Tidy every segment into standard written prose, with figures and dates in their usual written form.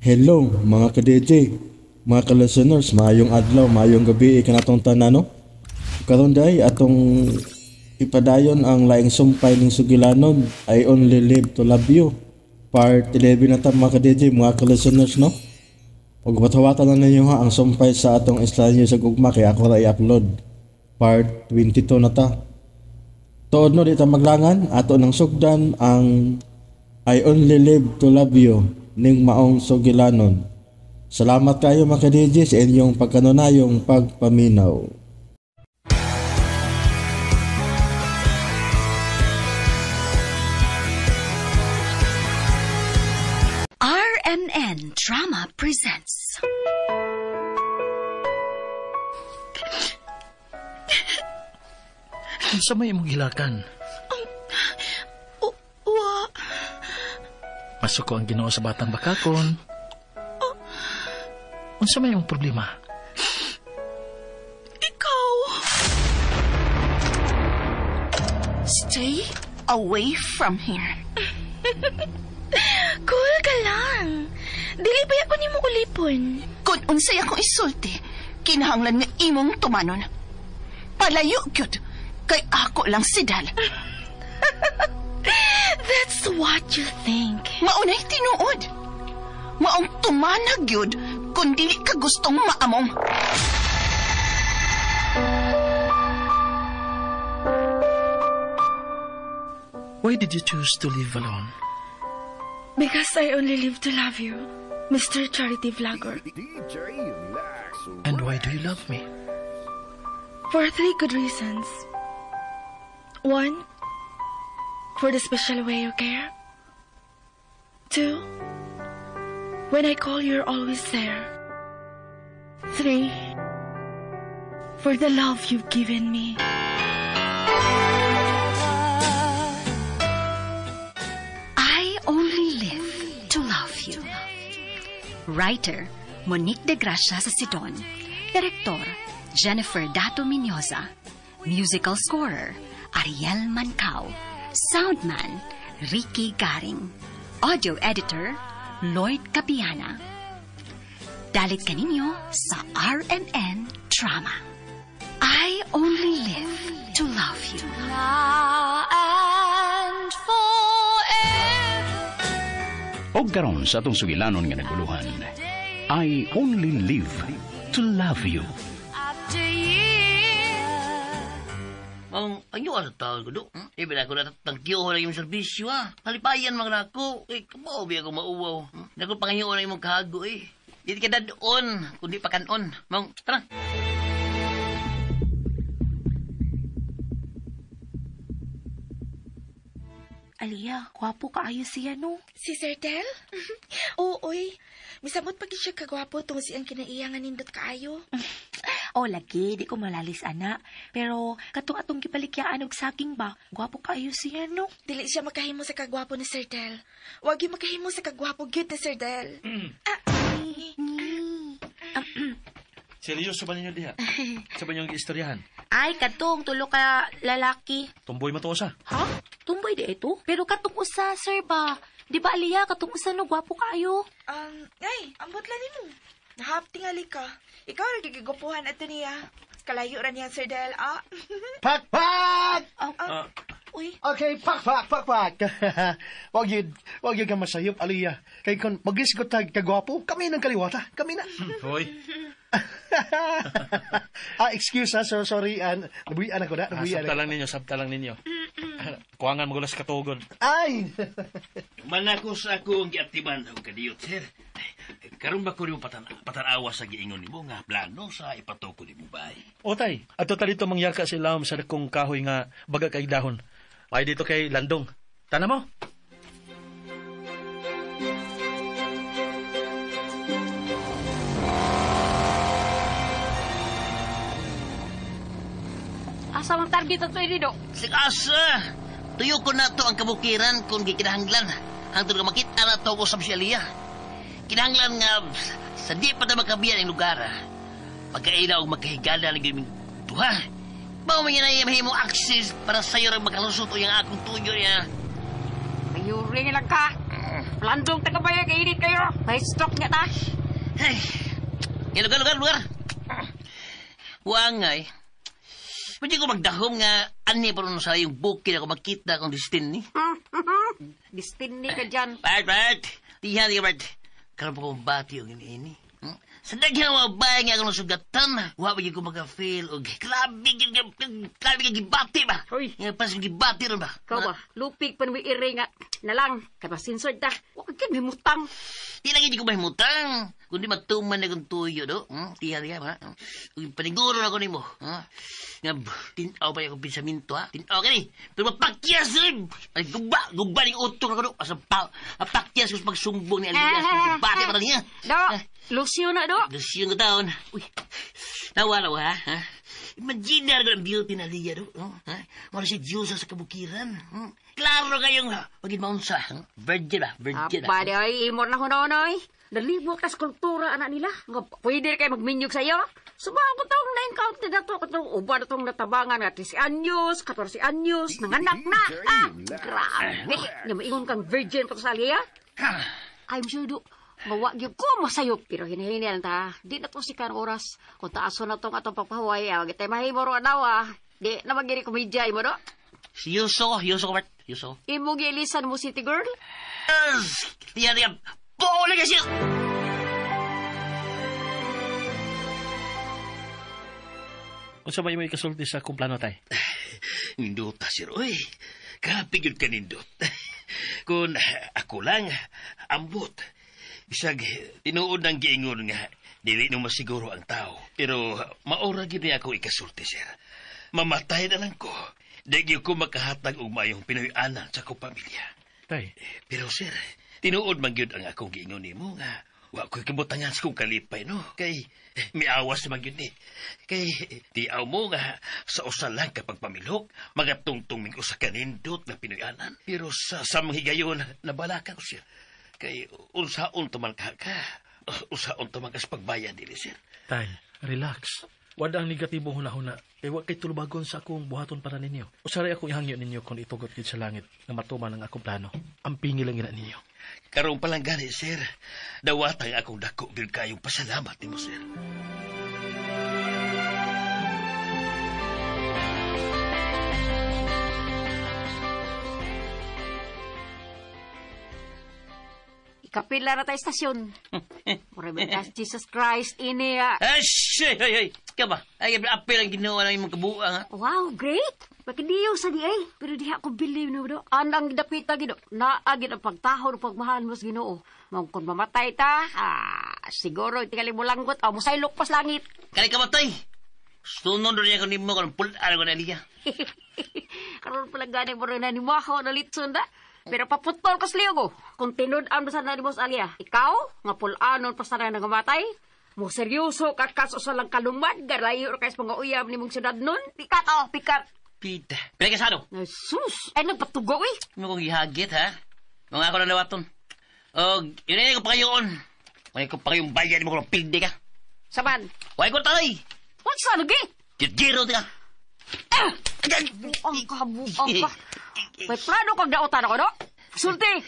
Hello mga ka-DJ, mga ka-listeners, maayong adlaw, maayong gabi kanatong tanan, no? Karon day atong ipadayon ang laing sumpay ning sugilanon, I Only Live to Love You. Part 11 na ta mga ka-DJ, mga ka-listeners, no? Ug patawatan na ninyo ha ang sumpay sa atong islanyo sa gugma kay ako ra i-upload. Part 22 na ta. Tuod no di ta maglangan, ato nang sugdan ang I Only Live to Love You ning maong sugilanon. Salamat kayo mga ka-DJ sa inyong pagkanunayong pagpaminaw. RMN Drama presents Unsa may imong gilakan? Wa. Masuko ang Ginoo sa batang bakakon. Unsa may imong problema? Ikaw. Stay away from here. Cool ka lang. Dili ba ako nimo ulipon? Kung unsay akong isulti, kinahanglan nga imong tumanon. Palayo gyud kay ako lang si Dal. That's what you think. Maunay tinuod. Maong tumanag gyud kung dili ka gustong maamong. Why did you choose to live alone? Because I only live to love you, Mr. Charity Vlogger. And why do you love me? For three good reasons. One, for the special way you care. Two, when I call, you're always there. Three, for the love you've given me. I Only Live to Love You. Writer, Monique De Gracia sa Sidon. Director, Jennifer Dato Miñoza. Musical scorer, Ariel Mancao. Soundman, Ricky Garing. Audio editor, Lloyd Capiana. Dalit kaninyo sa RMN Drama. I Only Live to Love You. Now and forever. Og karon sa atong sugilanon nga naguluhan, I Only Live to Love You. After years. Ang ayo sa tao ko do. Ibig ako na tagyo lang yung serbisyo ah. Halipayan mga nako. Eh, kabaw biya ako mauwaw. Naku pangayo na imong kahago eh. Di ka dadon, kundi pa kanon. Mang, tara. Aliyah, gwapo kaayo siya no. Si Sir Del? Oo, oy. Misamot pag siya kagwapo tungod siyang kinaiya nga nindot kaayo. O lagi, di ko malalis ana. Pero katong atong gipalikyaan og saging ba, gwapo kaayo siya no. Dili siya makahimo sa kagwapo ni Sir Del. Wag yung makahimo sa kagwapo gyud ni Sir Del. Seryoso ba ninyo diha? Sa ba niyong giistoryahan? Ay, katong tulo ka lalaki. Tumboy matuosa. Ha? Tumboy di ito? Pero katong usa, sir ba? Di ba Aliyah, katong usa no, gwapo kaayo? Ay, ambot lang nimo. Nahap tingali ka. Ikaw ra gigigupuhan ato niya. Kalayo ra niya Sir Del, ah. Pak pak! Uy. Okay, pak pak pak pak. Wag yun ka masayop, Aliyah. Kay kung magisgot tag kagwapo, kami ng kaliwata. Kami na. Hoy. Excuse ha, so sorry. Nabuhian ako na. Nabuhian Sabta ako. lang ninyo, sabta lang ninyo. Kuangan magulas katugod. Ay! Manakos ako ang giatiman og kadiyot, sir. Karon ba ko nimo patanawa sa giingon nimo nga plano sa ipatuko nimo bay? Otay, ato ta dito mangyaka sa ilawom sa dakong kahoy nga baga kay dahon. Ay dito kay Landong. Tana mo. Asa mang target ato ini do? Asa! Tuyo ko na to ang kabukiran kung gikinahanglan. Hangtod nga makita na to usab si Aliyah. Kinahanglan nga sa di pa na makabiyan ang lugar. Pagkaila og magkahigala ng giming duha. Bao man yan ay mahimong access para sa'yo rin makalusot o yung akong tuyo niya. Ayuri lang ka. Landong tagabaya, kainit kayo. May stroke nga ta. Ay, lugar, lugar, lugar. Wangay. Pwede ko magdahom nga ani pa rin sa yung bukid ako makita kung destiny. Destiny ka dyan. Bart, Bart. Diyan, diyan, Bart. Karoon pa kong bati o ini. Sa daghang mga bahay nga akong sugatan, wa ba ko maka-feel og grabe grabe nga gibati ba? Hoy. Nga pas gibati ron ba? Ikaw ba? Lupig pa ni iri nga. Nalang, kay masinsod ta. Wa ka mimutang. Di lagi di ko mahimutang. Kundi matuman na kong tuyo, do. Tiyan niya, ha? Ug paniguro na ko nimo. Ha? Nga, tinaw pa akong pensamento, ha? Tinaw ka ni. Pero mapakyas rin. Ay, guba, guba ning utong ako, do. Asa pa, mapakyas ko sa pagsumbong ni Alias. Gibati pa niya. Do, Lucio na, do. Lucio nga taon. Uy, nawa, nawa, ha? Imagine na ang beauty na Aliyah, do. Ha? Wala siya Diyosa sa kabukiran. Klaro kayong, wagin maunsa. Virgin ba? Virgin ba? Aba, di ay, imor na hunonoy. Nalibot ka sa kultura, anak nila. Nga, pwede rin kayo magminyog sa'yo. Subahan ko tong na-encounter na to. Katong uba na tong natabangan nga 13 anyos, 14 anyos, nanganak na. Ah, grabe. Nga maingon kang virgin pa to sa Aliyah. I'm sure do. Mawa gyud ko masayop. Pero hinahini lang ta. Di na to si kan oras. Kung taaso na tong atong pagpahuway, ah, wag tayo mahimo ro adaw, ah. Di na magiri komedya imo do. Si Yuso, Yuso ko, Bart. Yuso. Imo giilisan mo city girl? Yes! Diyan, diyan. Bola kasi! Unsa may mo ikasulti sa akong plano, tay? Nindot, sir. Uy, grabe yun ka nindot. Kung ako lang, ambot. Bisag, tinuod ng giingon nga, dili no masiguro ang tao. Pero maora gyud ni ako ikasulti, sir. Mamatay na lang ko. Di gyud ko makahatag og maayong Pinoy-anan sa akong pamilya. Tay. Pero sir, tinuod man gyud ang akong giingon nimo nga wa ko'y kabutangan sa kong kalipay, no? Kay miawas naman gyud ni. Kay tiaw mo nga sa usa lang kapag pamilok, magatungtong ming usa ka nindot na Pinoy-anan. Pero sa samang higayon, nabalaka ko, sir. Kay unsaon tuman ka ka, unsaon tuman ka sa pagbayad dili, sir. Tay, relax. Wala ang negatibong hunahuna. Kay wa kay tulubagon sa akong buhaton para ninyo. Usaray akong ihangyo ninyo kung itugot gid sa langit nga matuman ang akong plano. Ang pingi lang gina ninyo. Karon pa lang gani, sir. Dawatang akong dako gyud kayong pasalamat nimo, sir. Ikapila na tayo estasyon. Mura ba Jesus Christ, ini ah. Ay, ay, ay, ay. Ka ba? Ay, apil ang ginawa ng imong kabuang, ha? Wow, great! Pakidiyo sa di ay. Pero diha ko believe no, do. Anang dapita gino. Naagin ang pagtahon o pagmahal mo sa Ginoo. Mong kung mamatay ta, siguro tingali mo langgot, o musaylok pas langit. Kani ka matay. Sunod rin ako nimo kung pulaan ko na liya. Karon pala gani mo rin na ni Maho na litson da. Pero paputol ko sa liyo. Kung tinud-an mo sa na ni Boss Alia, ikaw, nga pulanon pa sa na nangamatay, mo seryoso ka kaso sa lang kalumad, garayo kay sa mga uyab ni mong syudad nun. Pikat, oh, pikat. Pita. Pila ka sano? Ay, sus, ay nagpatugo, eh. Mo kong gihagit, ha? Mga ako na nawaton. O, yun ay ko pa kayoon. Huwag ko pa kayong bayan mo kung pildi ka. Saman? Huwag ko talay. What's sa lagi? Giro ka. Buang ka, buang ka. May plano kang dautan ako, no? Sulti!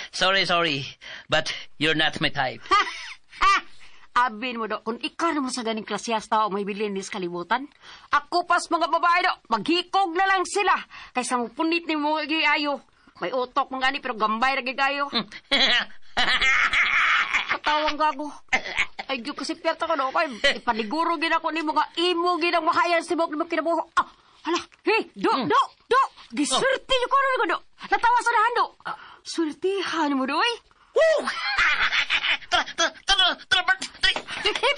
Sorry, sorry. But you're not my type. Ha! Ha! Abin mo, do, kung ikaw naman sa ganing klasiyas tao may bilinis kalibutan, ako pas mga babae, do, maghikog na lang sila. Kaysa mo punit ni mo ayo. May utok mga gani, pero gambay na gigayo. Katawang gago. Ay, Diyo kasi piyata ko, no? Kay, ipaniguro gin ako ni mga imo ginang mahayan si Bok ni mga kinabuho. Ah, hala, hey, do, do, do! Giswerte niyo ko rin ko, do! Natawa sa nahan, do! Swertihan mo, do, eh! Woo! Tara, tara, tara, tara, Bert!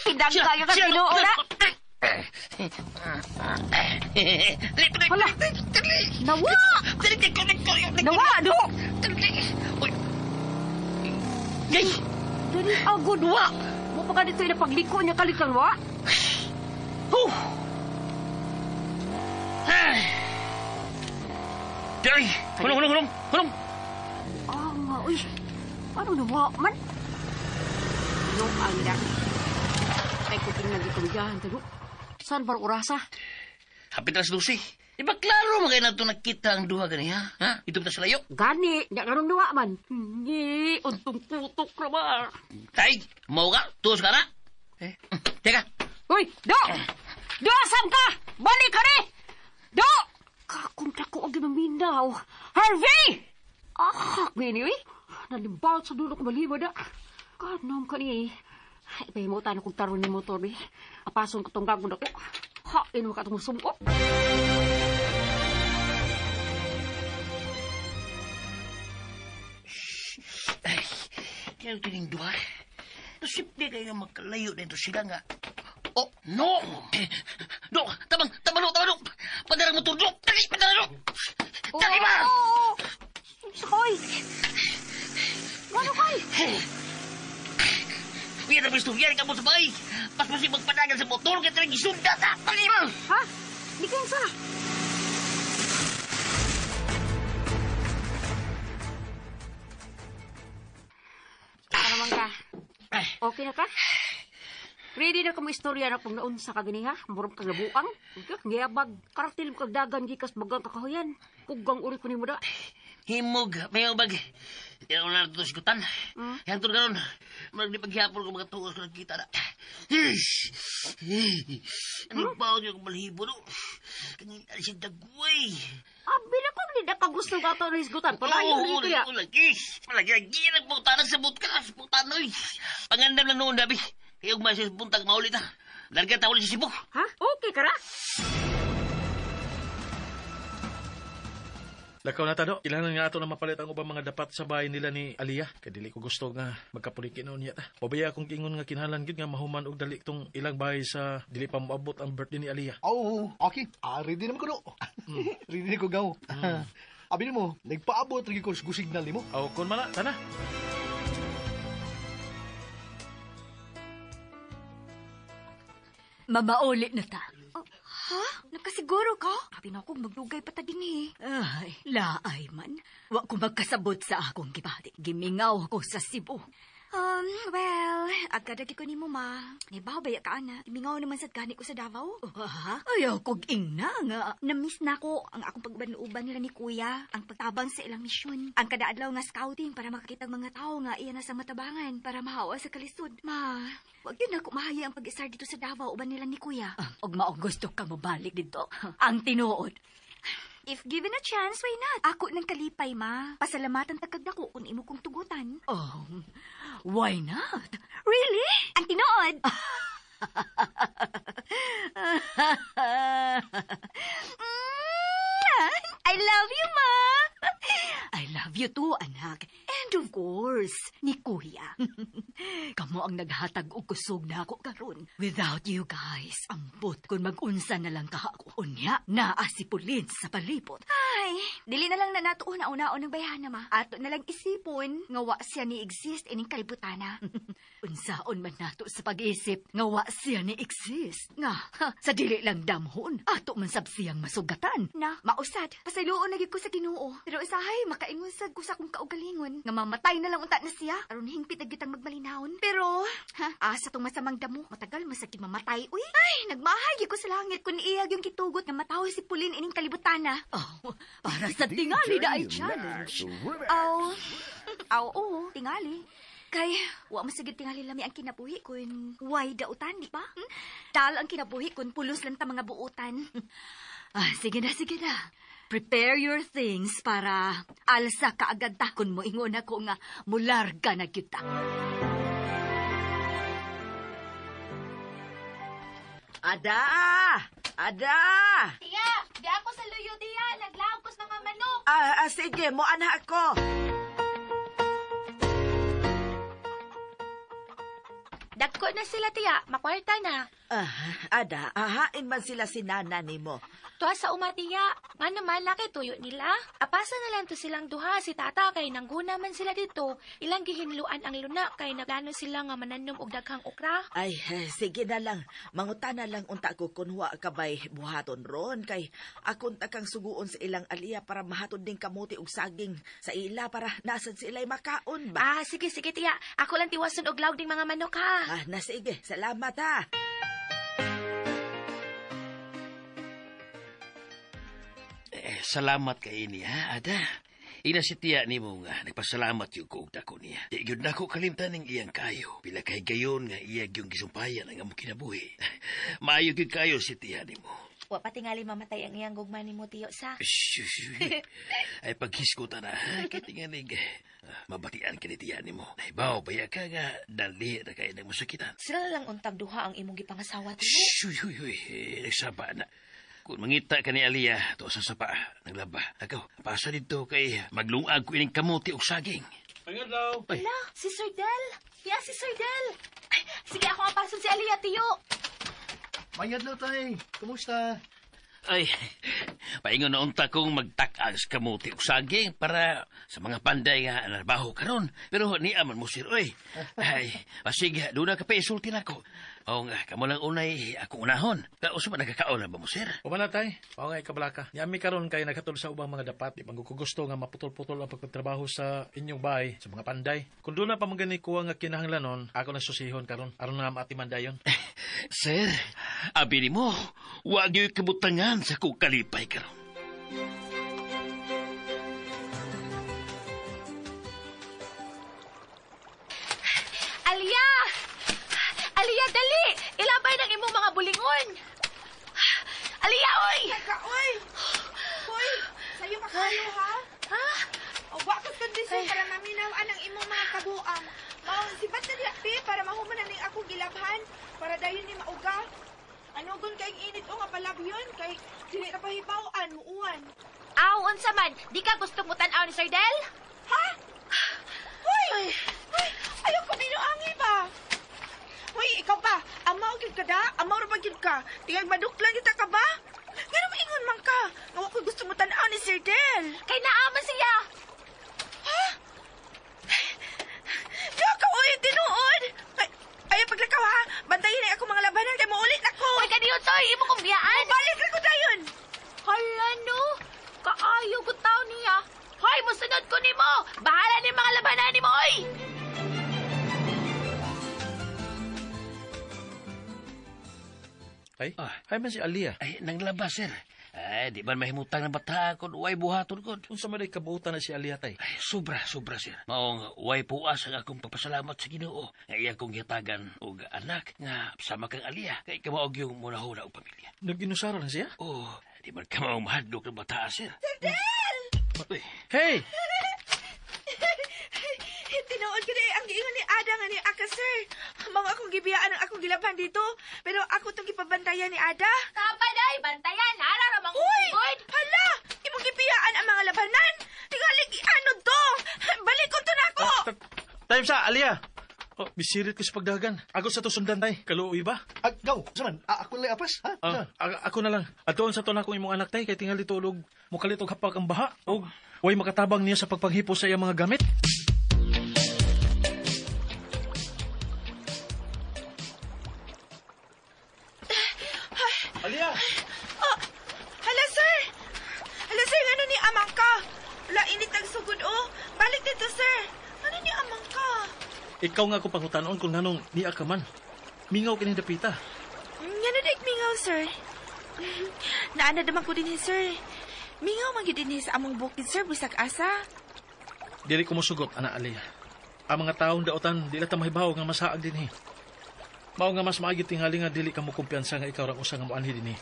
Pinangkayo ka, Ginoo na! Hala! Nawa! Nawa, do! Gay! Dali, agod, wa! Mo pa ka dito inapagliko niya kalikan, wa? Huh! Dali! Hulong, hulong, hulong! Hulong! Ah, nga, uy. Paano nawa man? Ano ang na? Ay, kuting nagitumigahan, tado. Saan ba orasa? Hapit na sa 12. Di ba klaro magay na ito nakita ang duha gani, ha? Ha? Ito ba sa layo? Gani, nya karong duwa man. Ni, untong putok ra ba? Tay, mau ka? Tuos ka na? Eh, teka. Uy, do! Do, asam ka! Balik ka ni! Do! Kakong ko ang gimaminaw. Harvey! Ah, gini, uy. Nalimbawat sa dulo ko maliwa na. Kanom ka ni. Ipahimutan akong taron ni motor, eh. Apason ko tong gagong dako. Ha, ino ka itong sumko. Ay, kaya ito yung duha. Simple kayo nga magkalayo na ito sila nga. Oh, no! Do, tabang, tabang, do, tabang, do. Padarang motor, do. Dali, padarang, do. Dali ba? Oo! Sakoy! Ano kay? Yan ang gusto, yan ka mo sa bahay. Paspasin magpadagan sa motor, kaya talagang isunda ta. Dali ba? Ha? Di kinsa? Ano man ka? Okay na ka? Ready na ka mo istorya na kung naunsa ka gani ha? Murag kang labuang. Ngiyabag. Karaktil mo kagdagan gikas bagang kakahuyan. Kugang uri ko ni mo da. Himog, may ubag. Yan ang narito sa kutan. Yan ito karon. Marag di paghihapon ko mga tuos ko nagkita na. Ano ba ako yung balhibo no? Kanina siya dagway. Abi na kung hindi nakagusto ka ito na hisgutan. Palayo na ito ya. Oo, lagi. Palagi, lagi. Nagputanan sa butka. Sa putanoy. Pangandam lang noon, dabi. Kaya ugma siya buntag maulit ha. Larga ta ulit sa Cebu. Ha? Okay ka ra? Lakaw na tado, kailangan nga ato na mapalit ang ubang mga dapat sa bahay nila ni Aliyah. Kay dili ko gusto nga magkapuliki noon niya ta. Pabaya akong giingon nga kinahanglan gyud nga mahuman og dali tong ilang bahay sa dili pa moabot ang birthday ni Aliyah. Oh, okay. Ready naman ko no. Ready na ko gaw. Abi nimo, nagpaabot lagi ko sa signal nimo. Aw, kun man na, tana. Mamauli na ta. Oh, ha? Nakasiguro ka? Sabi na ako, maglugay pa ta din eh. Ay, laay man. Wa ko magkasabot sa akong gibati. Gimingaw ko sa Cebu. Well, agad ko ni mo, ma. Nibaw, baya ka, ana. Gimingaw naman sa gani ko sa Davao. Ha? Ayaw kog ingna nga. Na-miss na ko ang akong pag-uban-uban nila ni Kuya, ang pagtabang sa ilang misyon, ang kada-adlaw nga scouting para makakita ang mga tao nga iya na sa matabangan para mahawa sa kalisod. Ma, wag yun ako mahaya ang pag-isar dito sa Davao uban nila ni Kuya. Og maong gusto ka mabalik dito. Ang tinuod. If given a chance, why not? Ako ng kalipay, ma. Pasalamatan tagkag dako kung imo kong tugutan. Oh, why not? Really? Ang tinuod! I love you, ma! I love you too, anak. And of course, ni Kuya. Kamo ang naghatag og kusog na ako karon. Without you guys, ambot kung mag-unsa na lang ka ako. Unya, naa si Pauline sa palibot. Ay, dili na lang na natuon na una-unang bayhana, ma. Ato na lang isipon nga wa siya ni exist ining kalibutana. Unsaon man nato sa pag-isip nga wa siya ni exist. Nga, ha, sa dili lang damhon, ato man sab siyang masugatan. Na, mausad. Pasayloon lagi ko sa Ginoo. Pero usahay, makaingon sad ko sa akong kaugalingon. Nga mamatay na lang unta na siya. Aron hingpit na gyud ang magmalinawon. Pero, ha, asa tong masamang damo. Matagal masakit mamatay. Uy, ay, nagmahay gyud ko sa langit kun iyag yung kitugot nga mataw si Pauline ining kalibutana. Oh, para sa tingali na ay challenge. Aw, aw, oo, tingali. Kay, wa masigid tingali lami ang kinabuhi kun way dautan, di ba? Dal ang kinabuhi kun pulos lang ta mga buutan. Ah, sige na, sige na. Prepare your things para alsa kaagad ta kun moingon ako nga mularga na gyud ta. Ada! Ada! Tiya, di ako sa luyo, tiya. Naglaog ko sa mga manok. Sige, mo ana ako. Dagko na sila, tiya. Makwarta na. Ada, ahain man sila si nana nimo. Tuwa sa uma, tiya. Nga naman, laki tuyo nila. Apasa na lang to silang duha. Si tata kay nangguna man sila dito. Ilang gihinluan ang luna kay naplano sila nga mananom og daghang okra. Ay, sige na lang. Manguta na lang unta ko kunwa kabay buhaton ron. Kay akon ta kang suguon sa ilang aliya para mahatod ning kamuti og saging sa ila para nasad sila'y makaon ba? Ah, sige, sige, tiya. Ako lang tiwason og lawg ning mga manok, ha. Ah, na sige. Salamat, ha. Ay, salamat kay ini, ha, Ada. Ina si tiya nimo nga nagpasalamat yung ko og dako niya. Di gyud nako kalimtan ning iyang kayo. Pila kay gayon nga iya gyung gisumpayan ang among kinabuhi. Maayo gyud kayo si tiya nimo. Wa pa tingali mamatay ang iyang gugma nimo, tiyo sa. Shh, shh, shh. Ay paghisgutan na, ha? Kay tingalig mabatian ka ni tiya nimo. Nahibaw baya ka nga dali ra kay nang masakitan. Sila lang untag duha ang imong gipangasawa, tiyo. Shh, huy, huy, huy. Nagsaba na. Kung mangita ka ni Aliyah, to sa sapa, naglaba. Akaw, pasa dito kay maglungag ko ining kamote og saging. Pangadlaw. Ay. Ala, si Sir Del. Ya, si Sir Del. Ay, sige, ako ang pason si Aliyah, tiyo. Mayadlaw tay. Kumusta? Ay, paingon na unta kong magtak-ang sa kamote og saging para sa mga panday nga narbaho karon. Pero niya man mo sir, oy. Ay, basig, doon na ka pa isulti nako. Oo nga, kamo lang unay akong unahon. Kausa ba nagkakaon na ba mo, sir? Uma na tay, mao nga ikabalaka. Niami karon kay naghatod sa ubang mga dapat, di man ko gusto nga maputol-putol ang pagtrabaho sa inyong bahay, sa mga panday. Kung doon na pa man gani kuha nga kinahanglanon, ako na susihon karon aron nga maatiman dayon. Sir, abi nimo, wa gyud kabutangan sa kong kalipay karon. Aliyah! Aliyah, dali! Ilabay ng imong mga bulingon! Aliyah, oy! Teka, oy! Hoy, sayo pa kayo, ha? Ha? O, wa ka kondisyon para maminaw ang imong mga kabuang. Mao, sibat na diya, pi, para mahuman na ning akong gilabhan, para dayon ni mauga. Anugon kayong init o nga palabyon, kay dili na pahibawan, muuan. Aw, unsa man, di ka gusto mo tan-aw ni Sir Del? Ha? Hoy! Hoy! Ayaw ko binuangi ba? Hoy, ikaw ba? Amaw gyud ka da? Amaw ra ba gyud ka? Tingag maduklan kita ka ba? Ngano maingon man ka? Nga wa ko gusto mo tan-aw ni Sir Del. Kay naama siya. Ha? Diyo ka, uy, tinuod! Ay, ayaw paglakaw ha! Bantayin ay ako mga labanan kay muulit ako! Hoy, kaniyon, soy! Imo kong biyaan! Balik na ko dayon! Hala, no! Kaayo ko tao niya! Hoy, musunod ko nimo! Bahala ni mga labanan nimo, oy! Ay, ay man si Aliyah. Ay, nanglaba, sir. Ay, di man mahimutang ng bata kung uway buhaton ko. Unsa man ay kabuutan na si Aliyah tay? Ay, sobra, sobra, sir. Maong uway puas ang akong pagpasalamat sa Ginoo. Nga iya kong gihatagan og anak nga sama kang Aliyah. Kay kamaog yung munahuna og pamilya. Naginusara na siya? Oh, di man kamaong mahadlok ng bata, sir. Sir Del! Uy, Hey! Tinuod ko na ang giingon ni Ada nga ni Aka, sir. Mga akong gibiyaan ang akong gilabhan dito. Pero ako itong gipabantayan ni Ada. Tama day, bantayan! Hala ra mang Uy! Hala! Imong gibiyaan ang mga labanan! Tingali, ano to? Balik ko to na ako! Time sa, Aliyah! Oh, bisirit ko sa pagdagan. Ako sa to sundan tay. Kaluoy ba? Gaw, saman, ako lang apas, ha? Ako na lang. Atuon sa to na akong imong anak tay kay tingali tulog. Mukalit og hapag ang baha. Og way makatabang niya sa pagpanghipo sa iyang mga gamit. Aliyah! Oh, hala, sir! Hala, sir, ano ni amang ka? Wala, init ang sugod, oh. Balik dito, sir. Ano ni amang ka? Ikaw nga ako pangutanon kung nanong niya ka man. Mingaw kini dapita. Nga na daig mingaw, sir. Naana naman ko din, sir. Mingaw man gyud din sa among bukid, sir, bisag asa. Dili ko mosugot, ana Aliyah. Ang mga taong daotan, di ta mahibaw nga masaag dinhi. Mao nga mas maagi tingali nga dili ka mo kumpiyansa nga ikaw ra usa nga moanhi dinhi.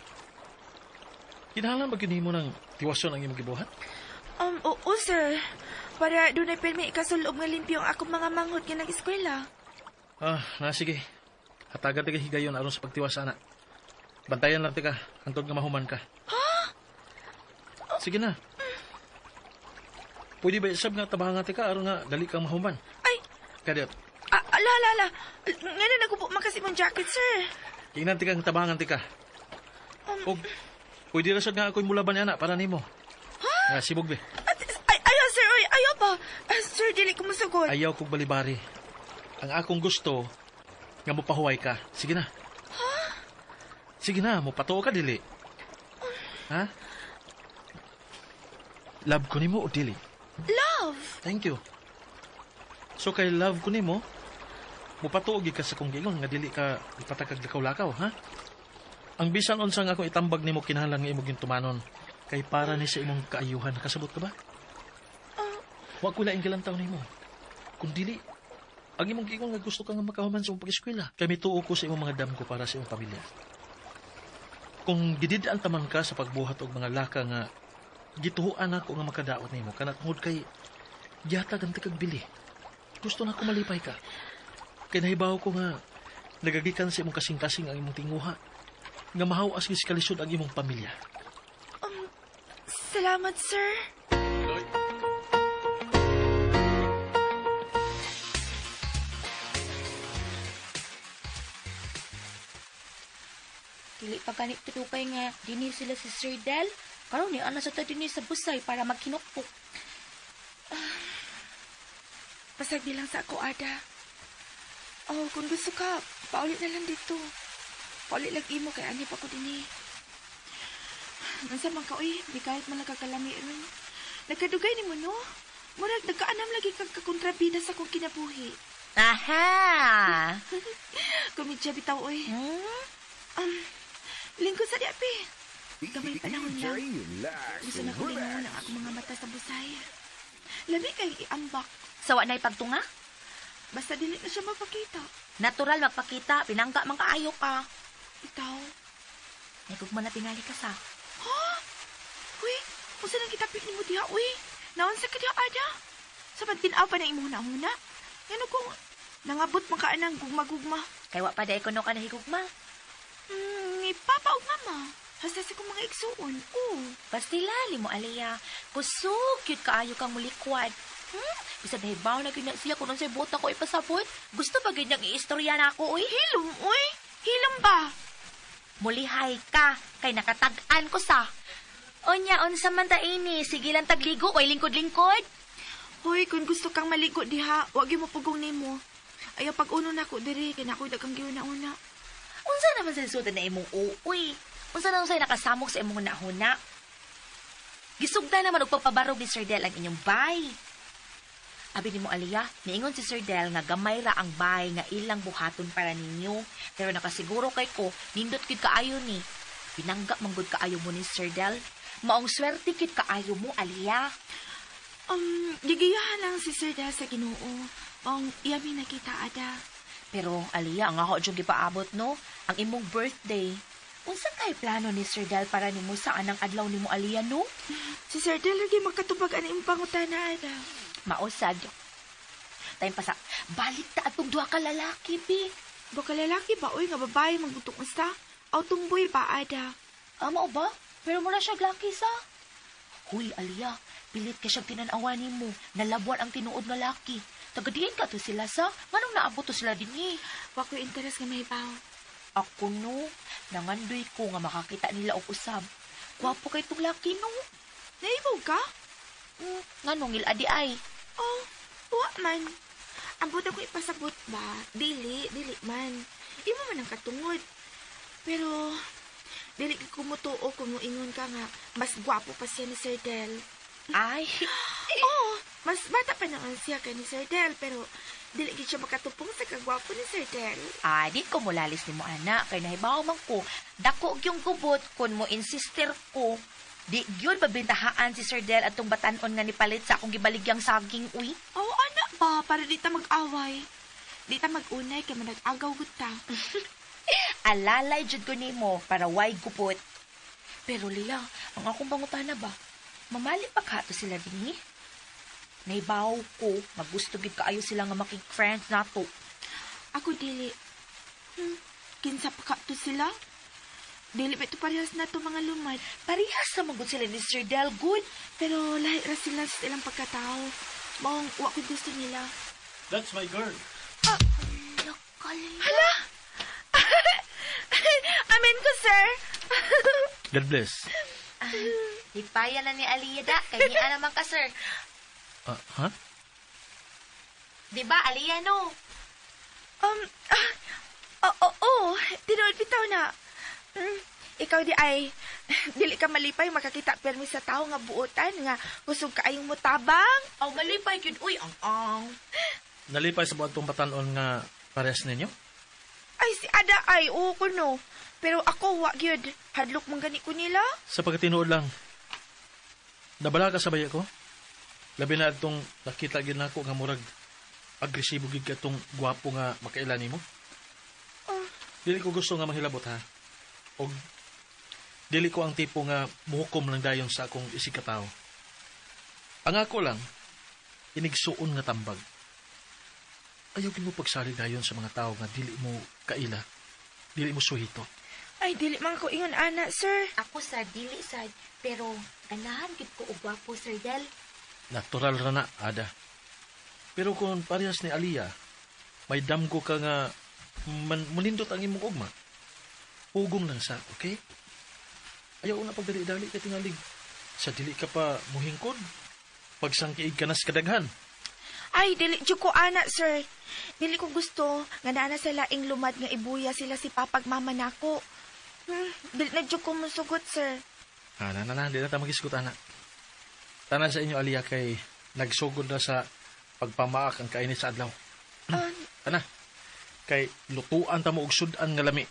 Kinahanglan ba gyud nimo ng tiwason ang imong gibuhat? Oo, sir. Para dunay pirmi ikasulob nga limpyo ang akong mga manghod nga nag-eskwela. Ah, na sige. Hatagan ta higayon aron sa pagtiwas ana. Bantayan lang tika hangtod nga mahuman ka. Ha? Sige na. Pwede ba isab nga tabangan tika aron nga dali kang mahuman? Ay. Kadiyot. Ala, ala, ala. Nga na nagubo man kasi mong jacket, sir. Tingnan tika ang tabangan tika. Og pwede ra sad nga ako'y mulaban ana para nimo. Ha? Nga sibog be. Ay, ayaw, sir. Oy, ayaw ba? Sir, dili ko musugot. Ayaw kog balibari. Ang akong gusto nga mopahuway ka. Sige na. Ha? Sige na, mopatuo ka dili. Ha? Love ko nimo o dili? Love. Thank you. So kay love ko nimo, mopatuo gyud ka sa kong giingon nga dili ka ipatakag lakaw-lakaw, ha? Ang bisan unsa nga akong itambag nimo kinahanglan nga imong tumanon. Kay para ni sa imong kaayuhan, nakasabot ka ba? Wa ko laing galantaw nimo. Kung dili, ang imong giingon nga gusto ka nga makahuman sa imong pag-eskwela. Kay mituo ko sa imong mga damgo para sa imong pamilya. Kung gidid-an taman ka sa pagbuhat og mga laka nga gituhuan ako nga makadaot nimo kana tungod kay gihatag ang tikag bili. Gusto na ko malipay ka. Kay nahibaw ko nga nagagikan sa imong kasing-kasing ang imong tinguha nga mahaw-as gid sa kalisod ang imong pamilya. Salamat, sir. Dili pa ganit tukay nga dinhi sila si Sir Del. Karon ni ana sa ta dinhi sa busay para magkinukpok. Pasag di lang sa ako, Ada. Oh, kung gusto ka, paulit na lang dito. Paulit lang imo kay ani pa ko dinhi. Unsa man ka, uy, di kahit man nagkakalami ron. Nagkadugay ni mo, no? Murag, nagkaanam lagi kag kakontrabida sa akong kinabuhi. Aha! Komedya bitaw, uy. Lingkod sa di, api. Gamay panahon lang. Gusto na ko lingon ang akong mga mata sa busay. Labi kay iambak. Sawa na'y pagtunga? Basta dili na siya magpakita. Natural magpakita, pinangga man kaayo ka. Ikaw? Nagugma na tingali ka sa. Ha? Uy, unsa nang gitapik nimo diha, uy? Naon sa ka diha, Ada? Sa pagtinaw pa ng imong huna-huna? Ngano kung nangabot man ka anang gugma-gugma? Kay wa pa di kuno ka nahigugma. Ipapa og mama. Hasta sa kong mga igsuon. Oo. Bastila, limo Aliyah. Kusog, cute kaayo kang mulikwad. Bisan nahibaw na gyud na siya kung unsay buot ako ipasabot. Gusto pa gyud niyang iistorya na ako, uy. Hilom, uy. Hilom ba? Mulihay ka, kay nakatag-an ko sa. Onya, unsa man ta ini? Sige lang tagligo, oy lingkod-lingkod. Hoy, kung gusto kang maligo diha, wag gyud mo pugong nimo. Ayaw pag-uno nako diri, kay nakoy daghang giuna-una. Unsa naman sa sultan na imong uuy? Unsa naman say nakasamok sa imong hunahuna? Gisugda naman og pagpabarog ni Sir Del ang inyong bay. Abi nimo Aliyah, niingon si Sir Del nga gamay ra ang bay nga ilang buhaton para ninyo. Pero nakasiguro kay ko, nindot gyud kaayo ni. Pinangga man gud kaayo mo ni Sir Del. Maong swerte gyud kaayo mo, Aliyah. Gigiyahan lang si Sir Del sa Ginoo. Maong iyami nakita ada. Pero Aliyah, ang ako dyan gipaabot no, ang imong birthday. Unsa kay plano ni Sir Del para nimo sa anang adlaw nimo Aliyah no? Si Sir Del lagi makatubag ani imong pangutana ada. Mausad. Time pa sa balik ta atong duha ka lalaki bi. Duha ka lalaki ba oy nga babae magbutok usa? Aw tumboy ba ada? Ah, mao ba? Pero mura siya laki sa. Huy Aliyah, pilit kay siya tinan-awa nimo. Nalabuan ang tinuod nga laki. Tagadiin ka to sila sa. Nganong naabot to sila dinhi? Wa ko'y interes nga mahibaw. Ako no, nangandoy ko nga makakita nila og usab. Gwapo kay tong laki no. Naibaw ka? Nganong ngil-adi ay? Oh, wa man. Ang buta ko ipasabot ba? Dili, dili man. Imo man ang katungod. Pero, dili ka kumutuo kung moingon ka nga, mas gwapo pa siya ni Sir Del. Ay! Oo, mas bata pa naman siya kay ni Sir Del, pero dili gid siya makatupong sa kagwapo ni Sir Del. Ay, di ko mulalis ni mo, anak. Kay nahibaw man ko, dako gyung gubot kun mo insister ko. Di gyud pabintahaan si Sir Del atong batan-on nga nipalit sa akong gibaligyang saging, uy. Oo, anak ba? Para di ta mag-away. Di ta mag-unay kay manag-agaw gud ta. Alalay jud ko nimo para way gupot. Pero Lila, ang akong pangutana ba? Mamali pa ka to sila dinhi? Naibaw ko, magusto gid kaayo sila nga makig-friends nato. Ako dili. Kinsa pa ka to sila? Dili ba ito parehas na to mga lumad? Parehas na magud sila ni Sir Del, good. Pero lahi ra sila sa ilang pagkatao. Maong wa ko gusto nila. That's my girl. Hala! Amen ko, sir. God bless. Hipaya na ni Aliyah da. Kay niya naman ka, sir. Ha? Di ba, Aliyah, no? Oo, tinuod bitaw na. Ikaw di ay, dili ka malipay makakita permi sa tao nga buotan, nga kusog kaayong mutabang. Aw, malipay gyud, uy, ang-ang. Nalipay sa buhat tong batan-on nga parehas ninyo? Ay, si Ada ay, oo ko no. Pero ako, wa gyud. Hadlok man gani ko nila. Sa pagkatinuod lang, Nabala ka sa baya ko? Labi na itong nakita gid nako nga murag agresibo gid ka itong gwapo nga makaila nimo. Dili ko gusto nga manghilabot ha. Og dili ko ang tipo nga muhukom lang dayon sa akong isig katao. Ang ako lang, inigsuon nga tambag. Ayaw gid mo pagsali dayon sa mga tao nga dili mo kaila, dili mo suhito. Ay, dili man ko ingon ana, sir. Ako sa dili sad, pero ganahan gid ko og gwapo, Sir Del. Natural ra na, Ada. Pero kung parehas ni Aliyah, may damgo ka nga munindot ang imong ugma. Pugong lang sa, okay? Ayaw na pagdali-dali ka tingalig. Sa dili ka pa muhingkod, pagsangkiig ka nas kadaghan. Ay, dili jud ko ana, sir. Dili ko gusto nga naa na sa laing lumad nga ibuya sila si papag mama nako. Dili na jud ko musugot, sir. Ah, na, dili na ta magisgot, ana. Tanan sa inyo, Aliyah, kay nagsugod na sa pagpamaak ang kainit sa adlaw. Ana, kay lutuan ta mo og sud-an nga lami.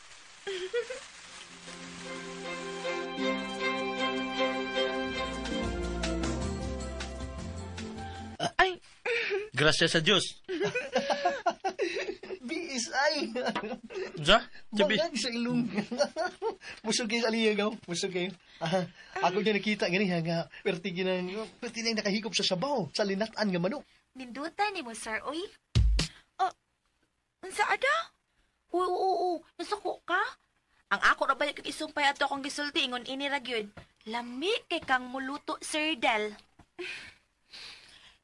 Ay. Gracias sa Diyos. BSI. Unsa? Bangag sa ilong. Busog kayo sa Aliyah, gaw. Busog kayo. Ako niya nakita gani nga perti ginang perti nang nakahigop sa sabaw sa linat-an nga manok. Nindutan nimo, sir, oy. Oh, unsa ada? Oo, nasuko ka? Ang ako ra ba kag isumpay ato akong gisulti ingon ini ra gyud. Lami kay kang muluto, Sir Del.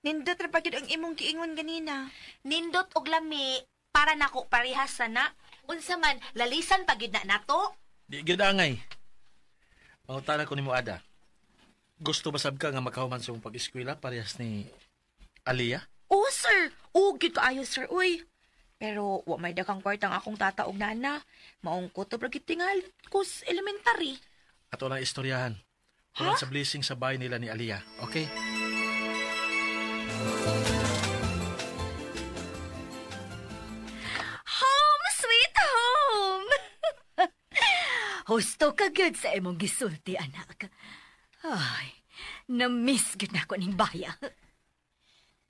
Nindot ra pa gyud ang imong giingon ganina. Nindot og lami para nako parehas sana. Unsa man lalisan pa gyud na nato? Di gyud angay. Pangutana ko nimo, Ada. Gusto ba sab ka nga makahuman sa imong pag-eskwela parehas ni Aliyah? Oo, sir. Oo, gyud kaayo, sir. Uy. Pero wa may daghang kwarta ang akong tata og nana. Maong kutob ra gyud tingal ko sa elementary. Ato lang istoryahan. Human sa blessing sa bahay nila ni Aliyah. Okay? Home sweet home! Husto ka gyud sa imong gisulti, anak. Ay, na-miss gyud nako ning baya.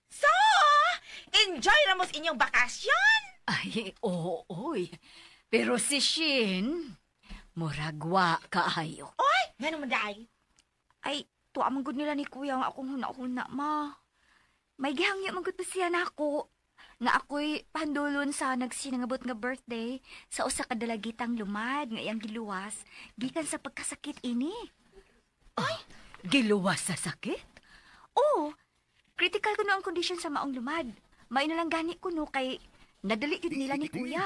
So, enjoy ra mo sa inyong bakasyon? Ay, oo, oy. Pero si Shin, muragwa kaayo. Oy, ngano man day? Ay, tuwa man gud nila ni Kuya ang akong huna-huna, ma. May gihangyo man gud pa siya nako. Nga ako'y pandulon sa nagsinangabot nga birthday sa usa ka dalagitang lumad nga iyang giluwas gikan sa pagkasakit ini. Ay, giluwas sa sakit? Oo, critical kuno ang kondisyon sa maong lumad. May na lang gani kuno kay nadali gyud nila ni Kuya.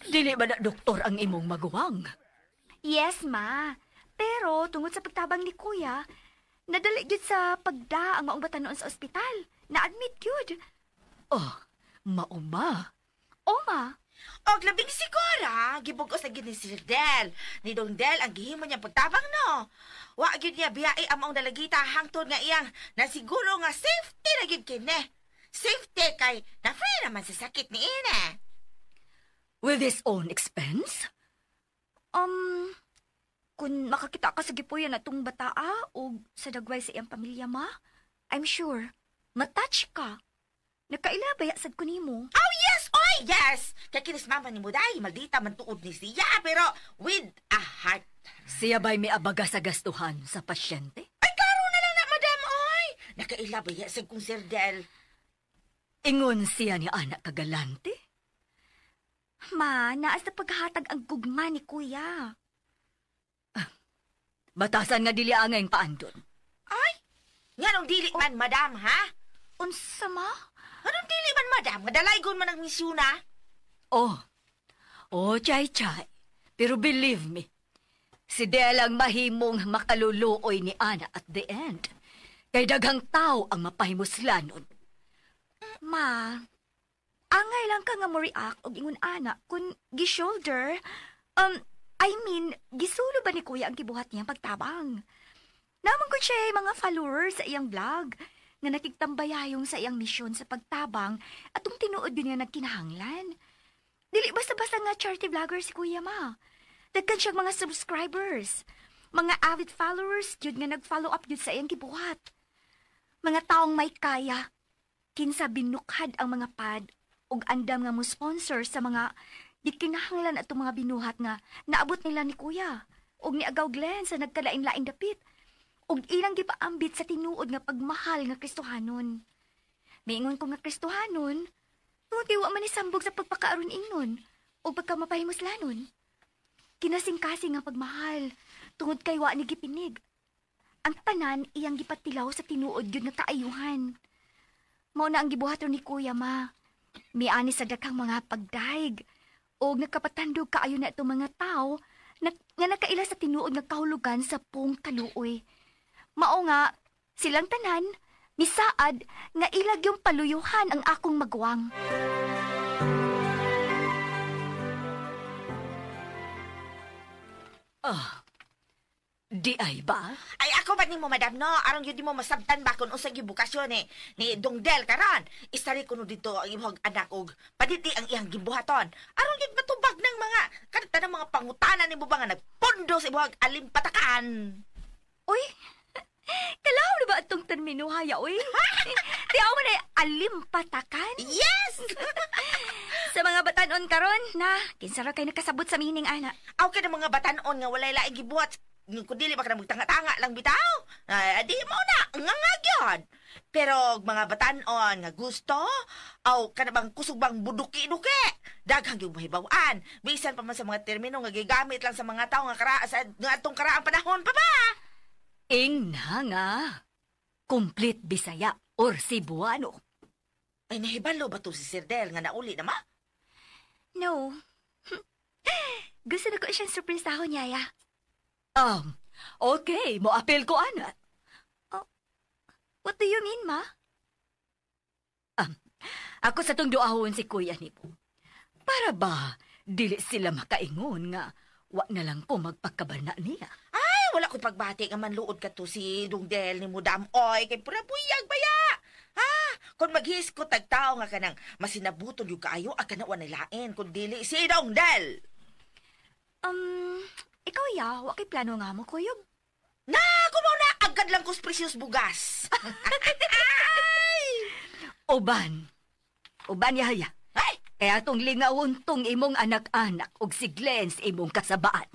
Dili ba na doktor ang imong maguwang? Yes, ma. Pero tungod sa pagtabang ni Kuya, nadali gyud sa pagda ang maong bata noon sa ospital. Na-admit gyud. Oh, mauma. O, ma. Og labing sigura, gibugos na gyud ni Sir Del. Ni Dong Del ang gihimo niyang pagtabang, no. Wa gyud niya biyai ang maong dalagita hangtod nga iyang nasiguro nga safety na gyud kini. Safety kay na free naman sa sakit ni ina. With his own expense? Kung makakita ka sa gipuyan atong bataa o sa dagway sa iyang pamilya, ma, I'm sure, matouch ka. Nagkaila ba sad ko nimo? Oh, yes! Oy, yes! Kaya kinis mama ni Muday, maldita man tuod ni siya, pero with a heart. Siya ba'y may abaga sa gastuhan sa pasyente? Ay, klaro na lang na, madam, oy! Nakaila ba sad kong Sir Del? Ingon siya ni anak kagalante? Ma, naas na paghatag ang gugma ni Kuya. Batasan nga dili angay paandon. Ay, nganong dili man, madam, ha? Unsa, ma? Anong dili man, madam? Nga dalaygon man ang misyuna. Oh, chay chay. Pero believe me, si Del ang mahimong makaluluoy ni Ana at the end. Kay daghang tao ang mapahimuslanon. Ma, angay lang ka nga mo react og ingon ana kun gi-shoulder. I mean, gisulo ba ni Kuya ang gibuhat niyang pagtabang? Naman ko siya mga followers sa iyang vlog nga nakigtambayayong sa iyang misyon sa pagtabang atong tinuod yun nga nagkinahanglan. Dili basta-basta nga charity vlogger si Kuya, ma. Dagkan siyang mga subscribers. Mga avid followers gyud nga nag-follow up gyud sa iyang gibuhat. Mga taong may kaya, kinsa binukhad ang mga pad ug andam nga mo sponsor sa mga di kinahanglan atong mga binuhat nga naabot nila ni Kuya ug ni Agaw Glenn sa nagkalain-laing dapit ug ilang gipaambit sa tinuod nga pagmahal nga Kristohanon. Miingon ko nga Kristohanon, tungod kay wa man isambog sa pagpakaaron ingnon ug pagkamapahimuslanon. Kinasingkasing nga pagmahal tungod kay wa ni gipinig. Ang tanan iyang gipatilaw sa tinuod gyud nga kaayuhan. Mao na ang gibuhaton ni Kuya ma. Miani sa daghang mga pagdaig og nakapatandog kaayo na itong mga tao na, nga nakaila sa tinuod nga kahulugan sa pong kaluoy. Mao nga silang tanan misaad nga ilag yung paluyuhan ang akong magwang. Ah, di ay ba? Ay ako ba nimo madam no? Aron gyud mo masabtan ba kung unsa gyud bukasyon ni Dongdel karon. Istari kuno dito ang imong anak og paditi ang iyang gibuhaton. Aron gyud matubag ng mga kanta ng mga pangutana nimo ba nga nagpundo sa imong alimpatakan. Uy. Kalaw na ba atong termino haya uy? Di ako man ay alimpatakan? Yes! Sa mga batanon karon na kinsa ra kay nakasabot sa meaning ana. Aw kay mga batanon nga walay laing gibuhat kung dili ba ka na magtanga-tanga lang bitaw. Ay, di mo na, nga nga gyud. Pero mga batanon nga gusto, aw kana bang kusog bang buduki-duki. Daghang gyud mahibaw-an. Bisan pa man sa mga termino nga gigamit lang sa mga tawo nga kara sa nga atong karaang panahon pa ba. Ing na nga. Complete Bisaya or Cebuano. Ay nahibalo ba to si Sir Del nga nauli na ma? No. Gusto na ko siyang surprise niya, ya. Okay, mo apel ko ana. Oh, what do you mean, ma? Ako sa tong duahon si Kuya nimo. Para ba dili sila makaingon nga wa na lang ko magpakabana niya. Ay, wala ko pagbati nga manluod ka to si Dungdel ni Mudam oy kay pura buyag baya. Ha, kung maghisko tagtao nga kanang masinabuton yung kaayo aka na wa lain kun dili si Dungdel. Ikaw ya, wa kay plano nga mo kuyog. Na, kumaw na agad lang kus precious bugas. Uban. Uban yaya. Ay, kaya tong lingawon tong imong anak-anak og si Glenn sa imong kasabaan.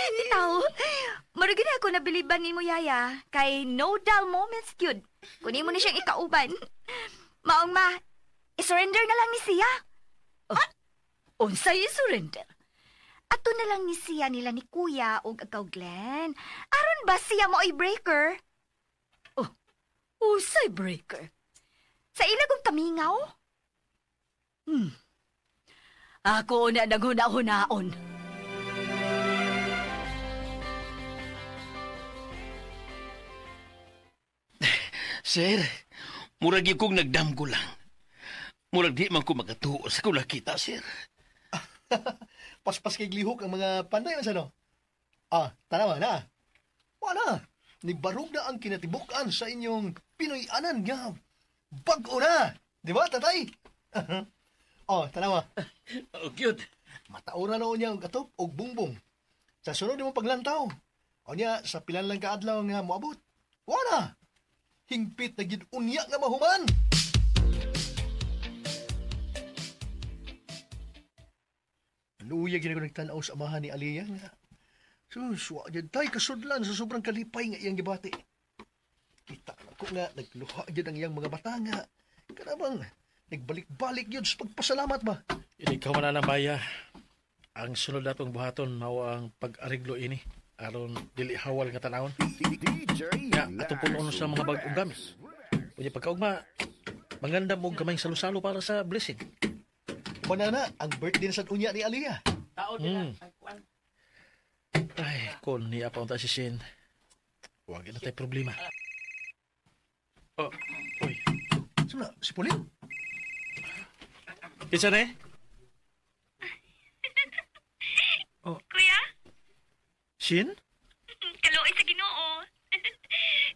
Bitaw, marugin ako nabiliban nimo yaya kay no dull moments gyud. Kun imo ni siyang ikauban. Maong ma, i-surrender na lang ni siya. Oh, unsay i-surrender? Ato na lang ni siya nila ni Kuya og agaw Glenn. Aron ba siya mo ay breaker? Oh, usay breaker? Sa ilagong kamingaw? Ako na naghuna-hunaon. Sir, murag yung kong nagdamgo lang. Murag di man ko magatuo sa kung nakita, sir. Paspas kay glihok ang mga panday man sa no. Ah, tanawa na. Wala. Nibarog na ang kinatibukan sa inyong Pinoy-anan nga. Bag-o na. Di ba, tatay? Oh, tanawa. Oh, cute. Mataura na niya ang katop og bungbong. Sa sunod mo paglantaw. O niya, sa pilan lang kaadlaw nga moabot. Wala. Hingpit na gid unya nga mahuman. Luya gina ko nagtanaw sa amahan ni Aliyah nga. Sus, wa gyud tay kasudlan sa sobrang kalipay nga iyang gibati. Kita na ko nga nagluha gyud ang iyang mga bata nga. Kanabang nagbalik-balik gyud sa pagpasalamat ba. Ikaw man na baya. Ang sunod natong buhaton mao ang pag-ariglo ini aron dili hawal nga tanawon. Nga atong punon sa mga bag-ong gamit. Unya pagkaugma, mangandam og gamayng salo-salo para sa blessing. Banana, ang birthday na sa unya ni Aliyah. Ay, kung niya pa unta si Shin, wag na tayo problema. Oh, uy. Sino na? Si Pauline? Kinsa na eh? Oh. Kuya? Shin? Kaluoy sa Ginoo.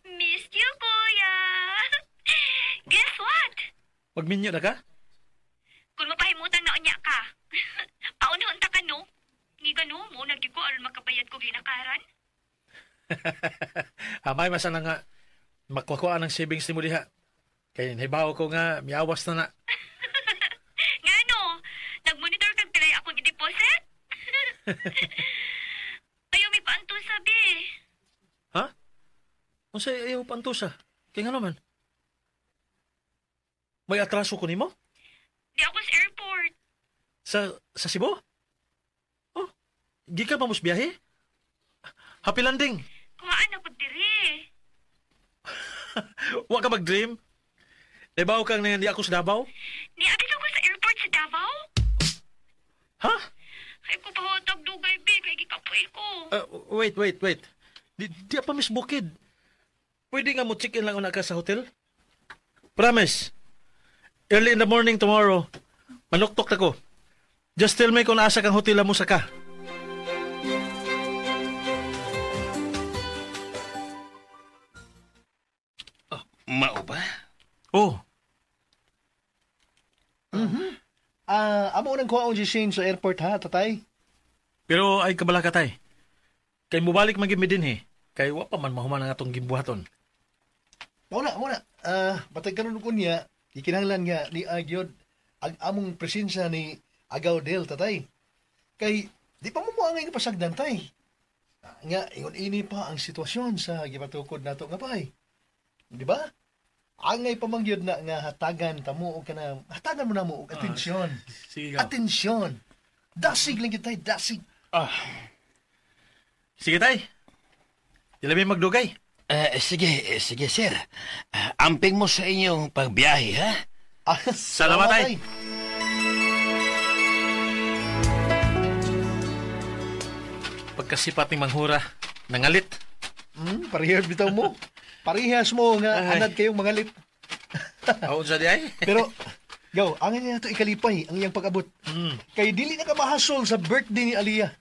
Missed you, kuya. Guess what? Magminyo na ka? Kung mapahimutang na unya ka. Paunahon ta ka, no? Ni gano mo na na gyud ko aron makabayad ko ginakaran. Amay masana nga makuha ang savings nimo diha. Kay nahibaw ko nga miawas na na. Ngano? Nagmonitor kag pilay akong i-deposit? Ayaw mi paantusa bi. Ha? Unsay ayaw paantusa? Kay ngano man? May atraso ko nimo? Di ako sa airport. Sa Cebu? Oh, gikan pa mo sa biyahe? Happy landing. Kuhaan ako diri. Wa ka mag-dream? Nabaw kang di ako sa Davao? Niabit ako sa airport sa Davao. Ha? Ay ko pa hotag dugay bi kay gikapoy ko. Wait. Di pa miss bukid. Pwede nga mo check-in lang una ka sa hotel? Promise. Early in the morning tomorrow, manuktok na ko. Just tell me kung naasa kang hotel mo sa ka. Oh, mao ba? Oh. Mm-hmm. Amo nang kuhaon si Shane sa airport ha, tatay. Pero ay kabala ka, tay. Kay mubalik man gid mi dinhi. Kay wa pa man mahuman ang atong gimbuhaton. Mao na. Batay karon ko niya, ikinahanglan nga ni Agyod ang among presensya ni Agaw Del, tatay. Kay di pa mo moangay nga pasagdan, tay. Nga ingon ini pa ang sitwasyon sa gipatukod nato nga bay. Di ba? Angay pamangyod na nga hatagan tamo og kana hatagan mo namo og atensyon. Sige ka. Atensyon. Dasig lang gyud tay, dasig. Sige tay. Dili mi magdugay. Sige, sir. Amping mo sa inyong pagbiyahe, ha? Salamat, tay. Pagkasipat ni Manghura, nangalit. Parehas bitaw mo. Parehas mo nga Ay. anad kayong mangalit. Aon sa di ay? Pero, gaw, ang niya to ikalipay ang iyang pag-abot. Kay dili na ka mahasol sa birthday ni Aliyah.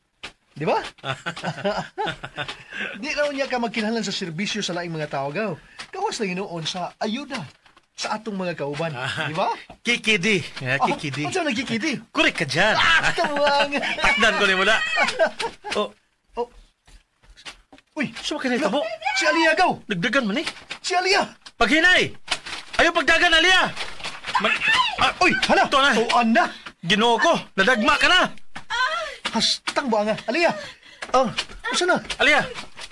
Di ba? Di raw niya ka magkinahanglan sa serbisyo sa laing mga tao, gaw. Gawas lang hinuon sa ayuda sa atong mga kauban. Di ba? Kikidi. Kikidi. Ano nagkikidi? Korek ka dyan. Kawang. Takdan ko ni mo na. Oh. Oh. Uy, suma ka na itabo. Si Aliyah, gaw. Nagdagan man eh. Si Aliyah. Paghinay. Ayaw pagdagan, Aliyah. Uy, hala. Ito na. Tuan na. Ginoo ko. Nadagma ka na. Hastang ba nga? Aliyah. Oh, saan na? Aliyah.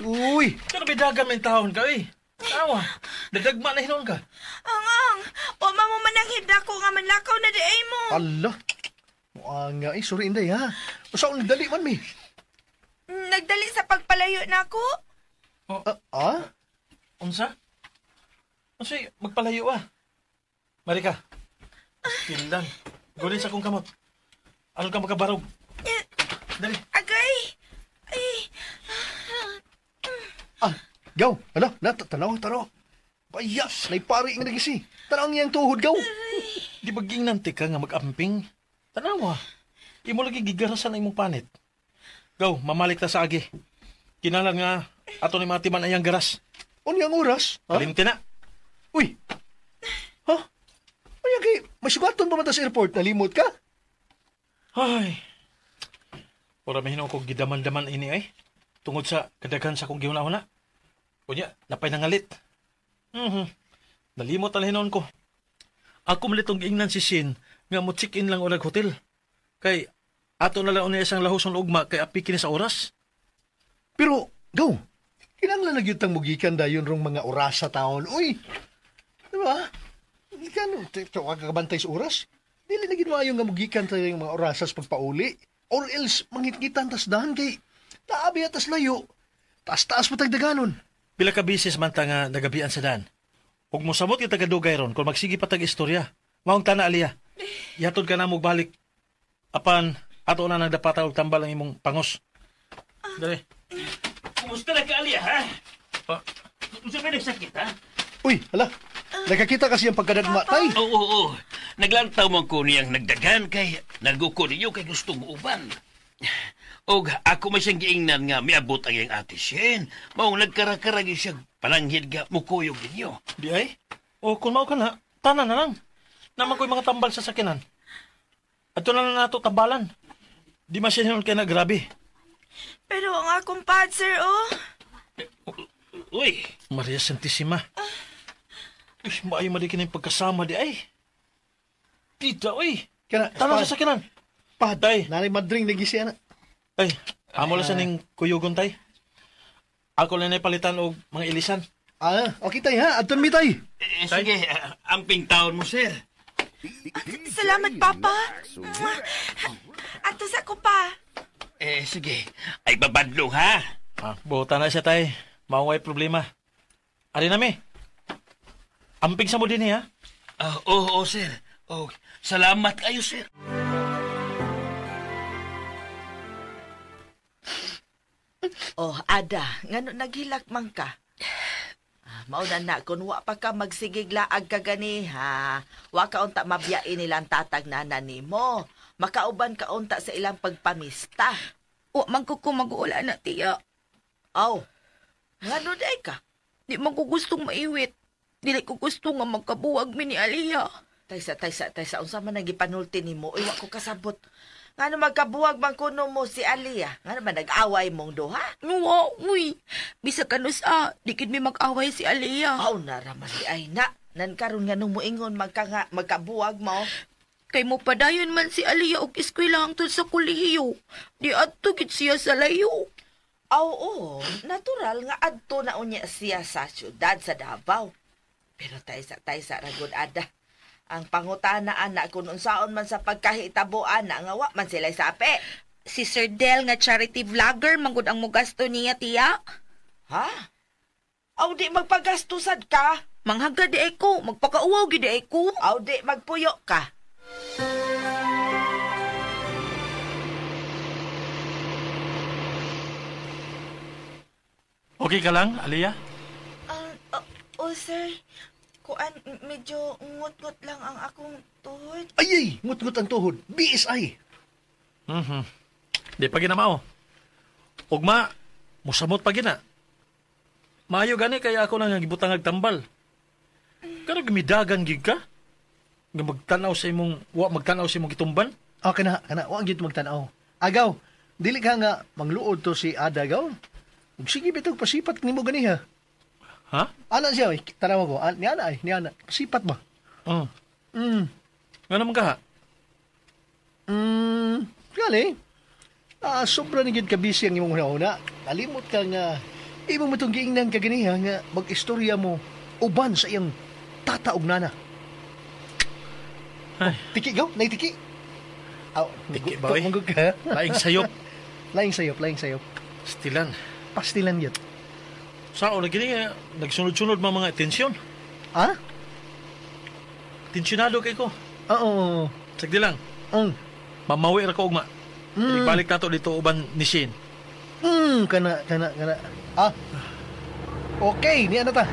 Uy. Pero may dagan may taon ka, eh. Tawa. Nadagma na hinon ka. Ang, wa man mo mananghid nako nga manlakaw na di ay mo. Ala. Mukha nga eh. Sorry, Inday, ha? Usaon nagdali man, mi. Nagdali sa pagpalayo nako. Oh. Unsa? Unsa, magpalayo, ah. Marika. Still lang. Gulin sa kong kamot. Ano ka magkabarog? Dali. Agay. Ay. Gaw. Ala, tanaw. Bayas, naipari nga nagisi. Tanaw ang iyang tuhod, gaw. Di ba gingnanti ka nga mag-amping? Tanawa. Imo lagi gigarasan ang imong panit. Gaw, mamalik ta sa agi. Kinalan nga, ato ni matiman ayang garas. Unyang oras? Ha? Kalimti na. Uy. Ha? Ay, kay, masugaton pa man ta sa airport. Nalimot ka? Ay. Ora may hinuon ko gidaman-daman ini ay. Tungod sa kadaghan sa akong gihuna-huna. Unya, napay nangalit. Nalimot ang hinuon ko. Ako malitong giingnan si Shin nga mo check-in lang ulag hotel. Kay ato na lang unya isang lahoson ugma kay apiki ni sa oras. Pero, go. Kinanglan na gyud tang mugikan dayon rong mga oras sa taon. Uy. Di ba? Kano, kakabantay sa oras? Dili na gid maayo nga mugikan tayo yung mga oras sa pagpauli. Or else, mangitgitan tas dahan kay taabi atas layo. Taas-taas patagdaganon. Pila ka bisis man ta nga nagabian sa daan. Ug mosamot kita kadugay ron kung magsige pa tag istorya. Maong tana Aliyah. Ihatod ka na mo balik. Apan ato na nagdapata og tambal ang imong pangos. Dali. Kumusta na ka, Aliyah, ha? Unsa may nagsakit, ha? Uy, hala. Nakakita kasi ang pagkadagma, tay. Oo. Naglantaw man ko niyang nagdagan kay naguko ninyo kay gusto mo uban. Og ako may siyang giingnan nga miabot ang iyang ate Shen. Maong nagkarakaragi siya palanghid nga mukuyog ninyo. Di ay? O kung mao ka na, tanan na lang. Naman ko'y mga tambal sa sakinan. Ato na lang nato tambalan. Di man siya hinon kay na grabe. Pero ang akong pad, sir, oh. Uy! Maria Santissima. Uy, maayo mali ka na yung pagkasama di ay. Tita, uy! Kana, Tanaw sa sakinan. Pad, Tay. Nanay madring lagi siya na. Ay, amo lang sa ning kuyugon, tay. Ako lang na palitan og mga ilisan. Ah, okay tay ha. Adton mi tay. Eh, sige, amping taon mo, sir. Salamat, Papa. Ato sa ko pa. Eh, sige. Ay, babadlong, ha? Ah, buta na siya, tay. Maungay problema. Ari na mi. Amping sa mo din, ha? Oo, sir. Oh, salamat kayo, sir. Oh, Ada, ngano naghilak man ka? Mauna na, kung wa pa ka magsigiglaag ka gani, ha? Wa ka unta mabiyain nilang tatag nana nimo. Makauban ka unta sa ilang pagpamista. Wa man ko mag-uula na, tiya. Aw, ngano day ka? Di man ko gustong maiwit. Dili ko gusto nga magkabuwag mi ni Aliyah. Taysa, unsa man ang gipanulti nimo? Uy, wa ko kasabot. Ngano magkabuwag man kuno mo si Aliyah? Ngano man nag-away mong duha? Wa, uy. Bisag kanus-a, di gid mi mag-away si Aliyah. Aw, naraman di ay na. Nan karon nga nung moingon magkabuwag mo. Kay mo padayon man si Aliyah og eskwela hangtod sa kolehiyo. Di adto gid siya sa layo. Aw, oo, natural nga adto na unya siya sa syudad sa Davao. Pero taysa ragod ada. Ang pangutana ana kung unsaon man sa pagkahitabo ana nga wa man sila sapi. Si Sir Del nga charity vlogger manggod ang mogasto niya, tiya. Ha? Aw di magpagastusad ka. Manghagad di ay ko, magpakauwaw gid ay ko. Aw di magpuyo ka. Okay ka lang, Aliyah? Oh, sir. Kuan, medyo ngut-ngut lang ang akong tuhod. Ay, ngut-ngut ang tuhod. BSI. Mhm. Di pa ginamao. Ugma, musamot pa gina. Maayo gani kaya ako nang gibutang ag tambal. Kano gimidagan gid ka? Nga magtan-aw sa imong wa magtan-aw sa imong gitumban? Ah, kana, wa gid magtan-aw. Agaw, dili ka nga mangluod to si Ada gaw. Ug sige bitog pasipat nimo ganiha. Ha? Ana siya, oy. Tanawa ko. Ni ana ay, ni ana. Pasipat ba? Oh. Mm. Nga naman ka ha? Gali. Sobra ni gid ka busy ang imong una. Kalimot ka nga imong matong giingnan ka ganiha nga mag-istorya mo uban sa iyang tata ug nana. Ay. Tiki gaw, nay tiki. Aw, Tiki ba, oy? Manggug ka. Laing sayop. Laing sayop. Pastilan. Pastilan yun. Sao lagi niya nagsunod-sunod mga tensyon. Ha? Tensyonado kay ko. Oo. Sagdi lang. Mamawi ra ko ugma. Balik nato dito uban ni Shane. Kana. Ah. Okay, niya na ta.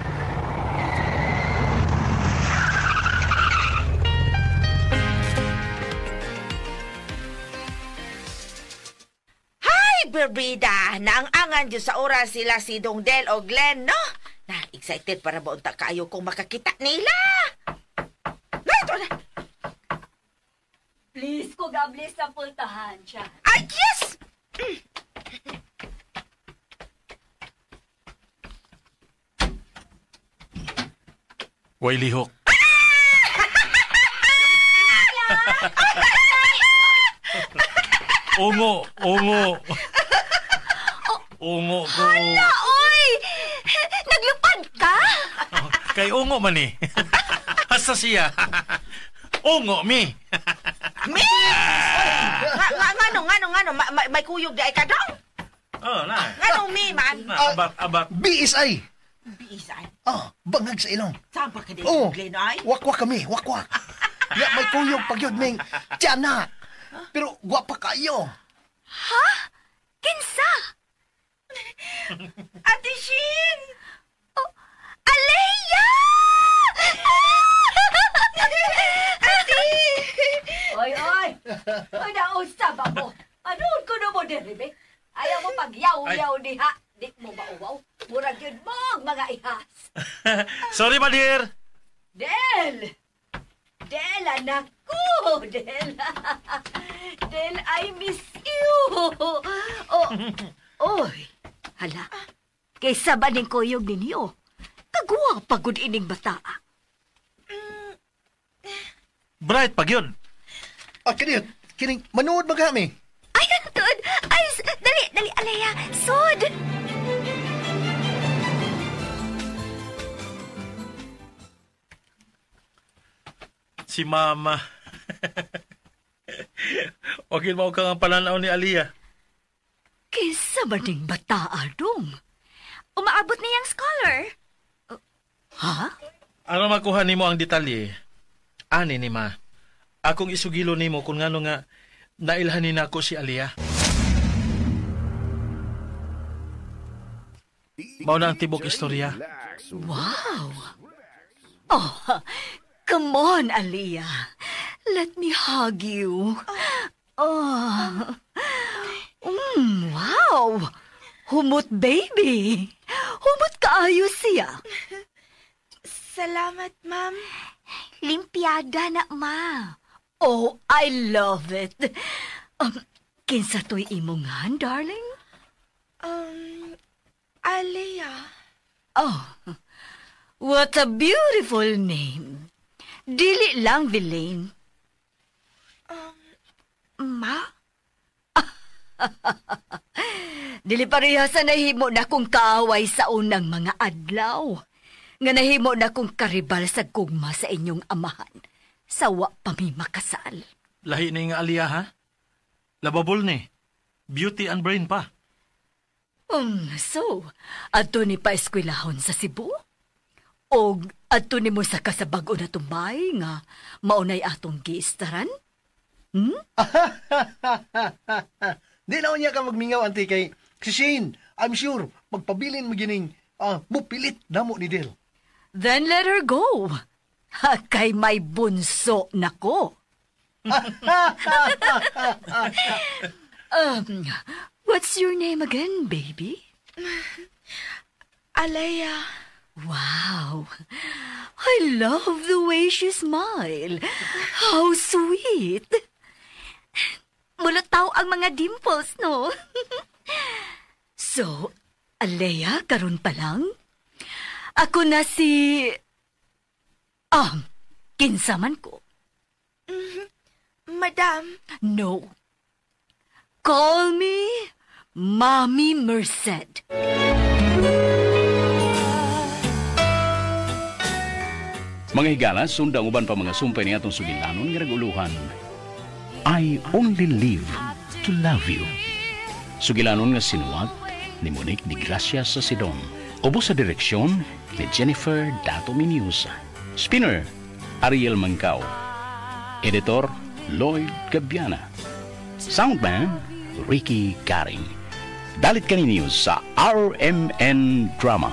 Ay, berbida, naangangan dyan sa oras sila si Dongdel o Glenn, no? Na, excited para ba unta kayo kung makakita nila? Na, ito na! Please ko gablis sa pultahan siya. Ay, yes! Way lihok. Ungo. Ungo ko. Hala, oy! Naglupad ka? Oh, kay ungo man eh. Hasta siya. Ungo mi. Mi! Ngano, may kuyog di ay ka dong? Oh, na. Ngano mi man? Na, abat. BSI. BSI? Ah, bangag sa ilong. Saan pa ka di? Oh, Glenn, ay? wakwak kami, wakwak. Ya, may kuyog pag yun, Ming. Tiyan na. Pero gwapa kayo. Ha? Kinsa? Ate Shin! Oh, Alea! Ate! Oy, oy! Oy, nausa ba mo? Anoon ko na mo diri, be? Ayaw mo pagyaw-yaw diha. Di mo mauwaw. Murag yun mong mga ihas. Sorry, my dear. Del! Del, anak ko! Del! Del, I miss you! Oh, oh, oy. Hala. Kaysa ba ning kuyog ninyo? Kagwa pagod ining bata. Bright pag yun. Ah, kini, kining manood ba kami? Ay, tuod. Ay, dali, dali, Alea. Sod. Si Mama. Okay mo ka nga pananaw ni Aliyah. Kinsa ba ning bata, Adong? Umaabot niyang scholar. Ha? Ano makuha nimo ang detalye? Ani ni ma. Akong isugilo nimo kung ngano nga nailhanin nako si Aliyah. Mao na ang tibok istorya. Wow! Oh, come on, Aliyah. Let me hug you. Oh. Wow! Humot, baby. Humot kaayo siya. Salamat, ma'am. Limpiada na, ma. Oh, I love it. Kinsa to'y imongan, darling? Aliyah. Oh, what a beautiful name. Dili lang, Villain. Ma? Dili pareha sa nahimo na kong kaaway sa unang mga adlaw. Nga nahimo na kong karibal sa gugma sa inyong amahan. Sa wa pa mi makasal. Lahi ni nga Aliyah, ha? Lababol ni. Beauty and brain pa. So, adto ni pa eskwelahon sa Cebu? Og adto ni mo sa kasabag-o na tumbay nga maunay atong giistaran? Hmm? Di na niya ka magmingaw, auntie, kay si Shane, I'm sure, magpabilin mo gining mupilit na mo ni Del. Then let her go. Kay may bunso nako. What's your name again, baby? Alea. Wow. I love the way she smile. How sweet. Mulutaw ang mga dimples, no? So, Alea, karon pa lang? Ako na si... kinsa man ko. Madam. No. Call me Mommy Merced. Mga higala, sundang uban pa mga sumpay ni atong sugilanon nga naguluhan. I only live to love you. Sugilanon nga sinuwat ni Monique de Gracia sa Sidon. Ubos sa direksyon ni Jennifer Dato Miniusa. Spinner, Ariel Mangkao. Editor, Lloyd Gabiana. Soundman, Ricky Garing. Dalit kaninyo sa RMN Drama.